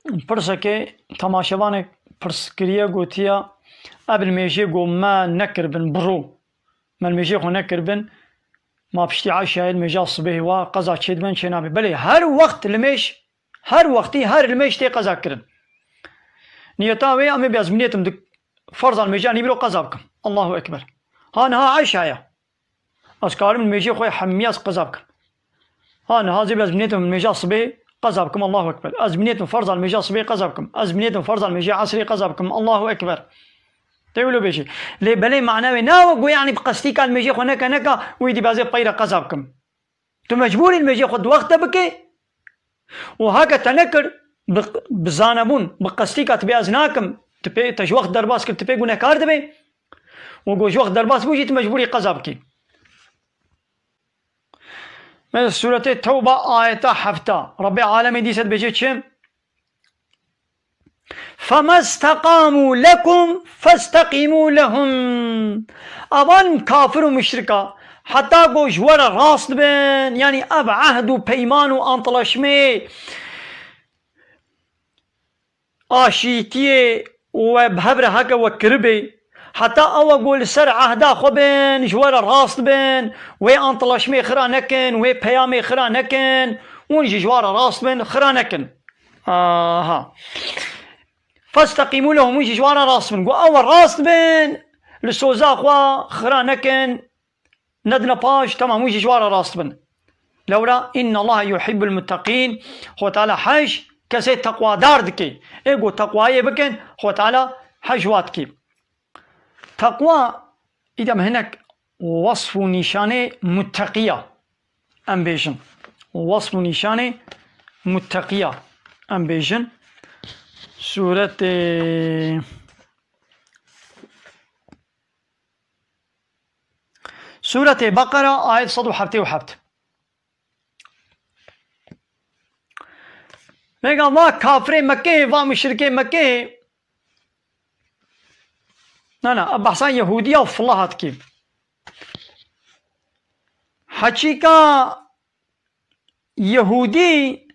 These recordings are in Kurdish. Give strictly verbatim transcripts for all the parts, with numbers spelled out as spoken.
Pirsekê temaşevanek pirs kiriye, gotiye, ev limêjê go me nekiribin biro. Me limêjê xwe nekiribin. Ma piştî eşayê limêja sibehê wa qeza çêdibin, çênabê. Belê her wext limêj, her wextî her limêj tê qeza kirin. Niyeta wê, em ê bi ez bi niyetim di ferza limêja nîvîro qeza bikim. Allahu Ekber. Ha niha eşa ye. Ez karim limêjê xwe hemiya ez qeza bikim. Ha niha zê bi ez bi niyetim limêja sibê qeza bikim. Allahu Ekber. Ez bi niyetim ferza limêja sibê qeza bikim. Ez bi niyetim ferza limêjê esrê qeza bikim. Allahu Ekber. Tê wilo bêjî. Lê belê mana wê ne we go, yanî bi qestîka limêjê xwe neke neka, wî dî bi ez ê peyre qeza bikim. Tu mecbûr î limêjê xwe di wext de bikê. Û heke te nekir, bi, bi zanebûn, bi qestîka tu bê ez nakim, tu pê, te ji wext derbas kir, tu pê gunehkar dibê. Û go ji wext derbas bû jî tu mecbûrî qeza bikî. Mesela Sûretê Tewba ayeta hefta. Rebbê alemê dîse dibêje çi? فَمَا اسْتَقَامُوا لَكُمْ فَاسْتَقِيمُوا لَهُمْ. Avan kafir û muşrika, heta ku ji we re rast bin, yanî ev ehd û peyman û antlaşmê aşîtiyê we bi hev re heke we kiribê, heta ew ku li ser ehda xwe bin, ji we re rast bin, wê antlaşmê xira nekin, wê peyamê xira nekin, hûn jî ji we re rast bin, xira nekin. Aha. فَاسْتَقِيمُوا لَهُمْ, hûn jî ji wan re rast bin. Got, ew rast bin, li soza xwe xira nekin, nedine paş, temam, hûn jî ji wan re rast bin. Lewra, اِنَّ اللّٰهَ يُحِبُّ الْمُتَّقِينَ, Xwe Teala hej kesê teqwadar dike. Ê got teqwayê bikin, Xwe Teala hej wa dike. Teqwa, îdem hinek wesf û nîşanê mutteqiya em bêjin. Wesf û nîşanê mutteqiya em bêjin. Sûretê, Sûretê Beqera, ayet sed û heftê û heft. Vêga va kafirê Mekkeyê, va muşrikê Mekkeyê. Na, na, ev behsa Yehûdiya û filah dikî. Heçîka Yehûdî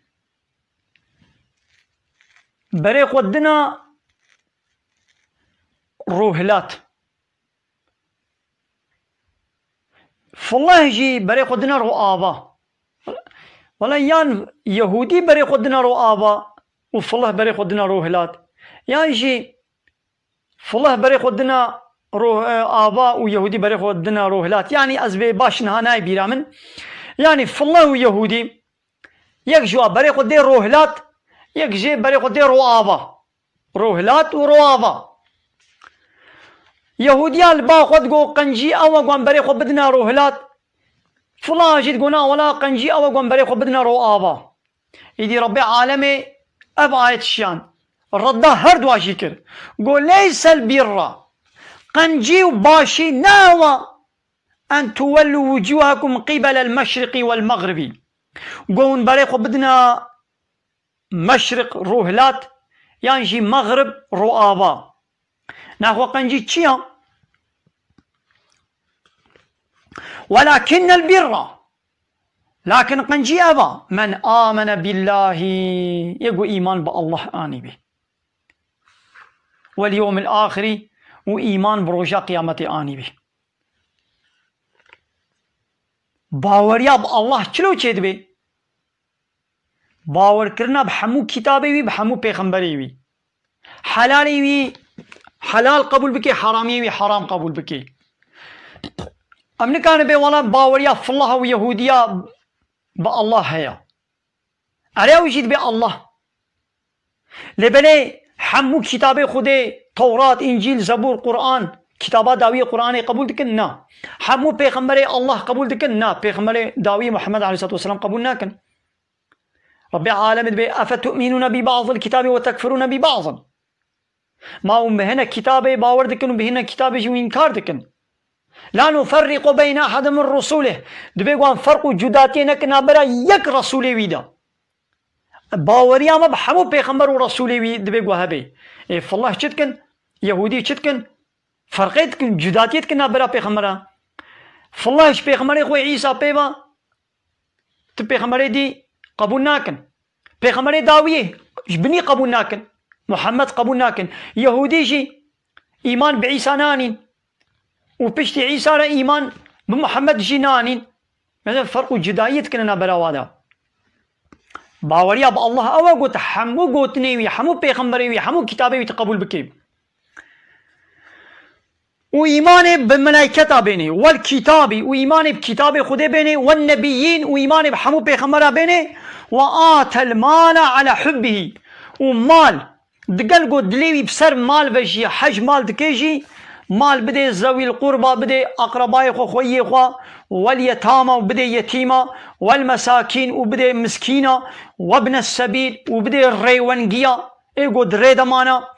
berê xwe dina rohilat. Fileh jî berê xwe dina ro ava. Wela yan Yehûdî berê xwe dina ro ava û fileh berê xwe dina ro hilat. Yan jî fileh berê xwe dina ro, e, ava û Yehûdî berê xwe dina ro hilat. Yanî ez vê baş niha nayê bîra min. Yanî fileh û Yehûdî, yek ji wa berê xwe dê ro hilat, yek jê berê xwe dê ro ava. Ro hilat û ro ava. Yehûdiya li ba xwe digo qencî ew e, wan berê xwe bidina ro hilat. Filan jî digo na wela qencî ew e, wan berê xwe bidina ro ava. Îdî Rebbê alemê ev ayet şiyan. Redda her dua jî kir. Go, "Leysel birra." Qencî û başî ne ew e. "En tuwellu wucuhakum qibelel meşriqi wel meğribi." Go hûn berê xwe bidina meşriq, rohilat, yan jî meğrib, roava. Naxwe qencî çi ya? "Welakinnel birra." Lakin qencî ev a, "Men amene billahi." Yê ku îman bi Allah anî bî. "Wel yewmil axiri." Û îman bi roja qiyametê anî bî. Baweriya bi Allah çilo çêdibê? Bawerkirina bi hemû kitabê wî, bi hemû pêxemberê wî. Helalê wî helal qebûl bikê, heramiyê wî heram qebûl bikê. Em nikane bê wela baweriya fillah û Yehûdiya bi Allah heye. Erê ew jî dibê Allah. Lê belê hemû kitabê Xwedê, Tewrat, Încîl, Zebûr, Quran, kitaba dawiyê Quranê qebûl dikin? Na. Hemû pêxemberê Allah qebûl dikin? Na. Pêxemberê dawiyê Muhammed aleyhissalatu vesselam qebûl nakin. Rebbê alemê dibê, "Efetu'minûne bi ba'dil kitabi ve tekfurûne bi ba'din." Ma hûn bi hinek kitabê bawer dikin û bi hinek kitabê jî hûn înkar dikin. "La nuferriqu beyne ehadin min rusulih." Dibê wan ferq û cudatiyê nekin navbera yek Resûlê wî de. Baweriya me bi hemû pêxember û Resûlê wî dibê ku hebe. Ê fillah çi dikin? Yehûdî çi dikin? Ferqê dikin, cudatiyê dikin navbera pêxembera. Fillah ji pêxemberê xwe Îsa pê ve, tu pêxemberê dî qebûl nakin. Pêxemberê dawiyê Ji binî qebûl nakin. Muhammed qebûl nakin. Yehûdî jî îman bi Îsa nanîn. Û piştî Îsa re îman bi Muhammed jî nanîn. Mesela ferq û cudayiyê dikine navbera wa de. Baweriya bi Allah ew e ku tu hemû gotinê wî, hemû pêxemberê wî, hemû kitabê wî tu qebûl bikî. Û îmanê bi melayketa bênê, wel kitabî, û îmanê bi kitabê Xwedê bênê, wen nebiyîn, û îmanê bi hemû pêxembera bênê, we atel mala ala hubbihî, û mal, digel ku dilê wî bi ser mal ve jî, hej mal dike jî, mal bidê zewîl qurba, bidê aqrebayê xwe, xweyiyê xwe, wel yetama, û bidê yetîma, wel mesakîn, û bidê miskîna, webne sebîl, û bidê rêwengiya, ê ku di rê de mana,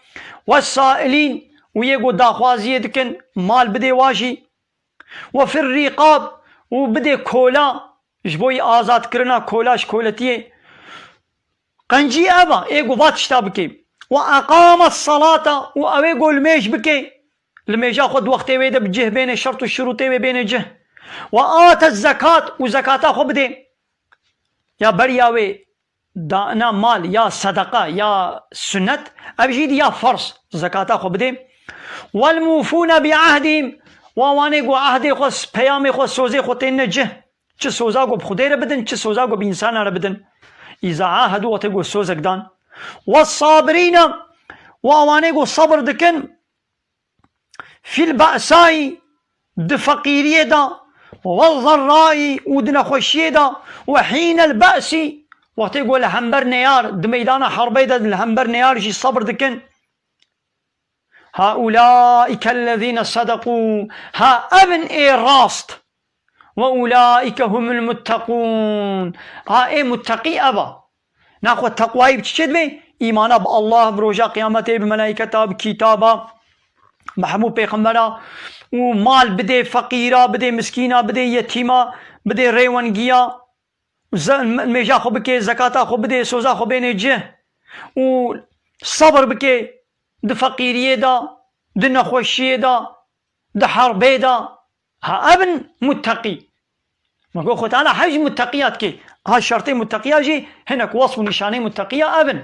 wesailîn, û yê ku daxwaziyê dikin, mal bidê wa jî. We fir rîqab, û bidê kola, ji bo yî azadkirina kola ji koletiyê. Qencî ev e, ê ku va tişta bikê. We eqame salata, û ew ê ku limêj bikê. Limêja xwe di wextê wê de bi cih bêne, şert û şurûtê wê bêne cih. We ate zekat, û zekata xwe bidê. Ya beriya wê dana mal ya sedeqa ya sunnet, ev jî di ya ferz zekata xwe bidê. Wel mûfûne bi ehdihim, wa wanê ku ehdê xwe, peyamê xwe, sozê xwe têne cih. Çi soza ku bi Xwedê re bidin, çi soza ku bi însana re bidin. Îza ahedû, wextê ku sozek dan. Wes sabirîne, wa wanê ku sabir dikin, fîl be'sayî, di feqîriyê de, we zerrayî, û di nexweşiyê de, we hînel be'sî, wextê ku li hember neyar, di meydana herbê de li hember neyar jî sebir dikin. Haulâike ellezîne sedekû, ha ev in ê rast. Ve ulâike humul muttekûn. Ha ê mutteqî ev a. Naxwe teqwayî bi çi çê dibe? Îmana bi Allah, bi roja qiyametê, bi melaîketa, bi kitaba, bi hemû pêxembera û mal bidê feqîra, bidê miskîna, bidê yetîma, bidê rêwengiya. Ze-, mêja xwe bike, zekata xwe bide, soza xwe bêne cih û sebir bike di feqîriyê de, di nexweşiyê de, di herbê de. Ha, ev in mutteqî. Me got, Xwe Teala hej mutteqiya dike. Ha, şertê mutteqiya jî hinek wesf û nîşanê mutteqiya ev in.